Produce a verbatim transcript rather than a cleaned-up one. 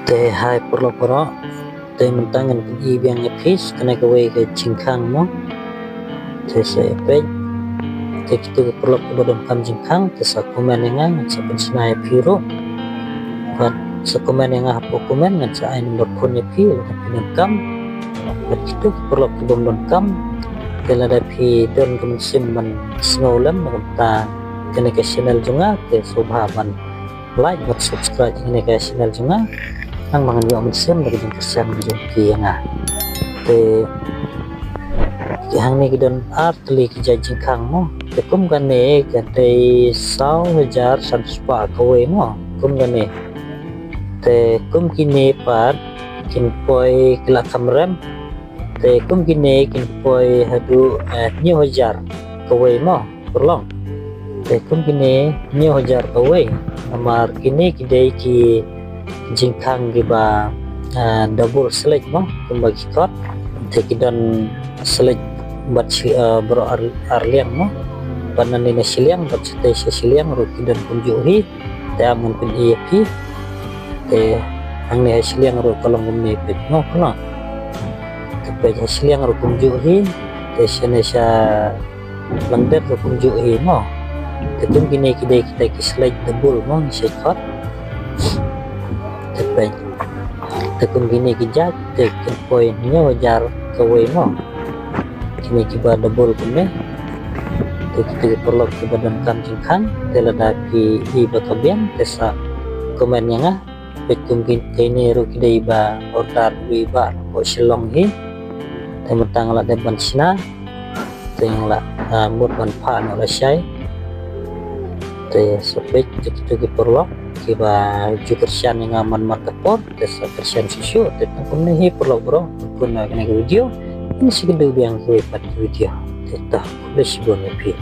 Te hai paralok baroh, te mynta ngan pyni biang ïa phi sa kane kawei ka jingkhang mo. Te sa ïa peit. Te kito ki paralok kiba donkam jingkhang te sa comment ïa nga, ngan sa pynshna ïa phi ruh. Bad sa comment ïa nga hapoh comment, ngan sa ai number phone ïa phi lada phi donkam. Bad kito ki paralok kibym donkam, te lada phi don ka mynsiem ban sngew lem na ka bynta kane ka channel jong nga, te sngewbha ban like bad subscribe ïa kane ka channel jong nga. Nang ba ngan ïoh mynsiem da ka jingkyrshan jong phi ïa nga. Te ki hangne ki don ar tylli ki jait jingkhang mo. Te kum kane ka dei saw hajar san spah kawei mo. Kum kane. Te kum kine pat kin poi ki la kham rem. Te kum kine kin poi haduh, eh, hynñiew hajar kawei mo, paralok. Te kum kine hynñiew hajar kawei. Namar kine ki dei ki jingkhang kiba, eh, double sledge mo, kumba ki khot. Te ki don sledge bad shi, eh, baroh ar, ar liang mo. Bad nangne na shiliang bad shatei sha shiliang ruh ki don kumjuh hi. Te ym ngan pyni ïa phi. Te hangne ha shiliang ruh ka long kumne, peit mo, paralok. Te peit ha shiliang ruh kumjuh hi. Te shane sha langdet ruh kumjuh hi mo. Te kum kine ki dei kita ki sledge double mo, ngi shait khot. Te peit. Te kum kine ki jait te kin poi hynñiew hajar kawei mo. Kine kiba double kumne. Te kito ki paralok kiba donkam jingkhang, te lada phi i ba ka biang te sa comment ïa nga. Peit kum kine ruh ki dei ba order dei ba ko Shillong hi. Te mynta nga la dep ban shna. Te nga la, ah, mut ban phah noh lashai. Te sa peit, te kito ki paralok kiba ju kyrshan ïa nga man man ka por, te sa kyrshan shuh shuh. Te tang kumne hi paralok baroh, pun na kane ka video. Ngin sa ïakynduh biang ha kawei pat ka video. Te ta, khublei shibun ïa phi.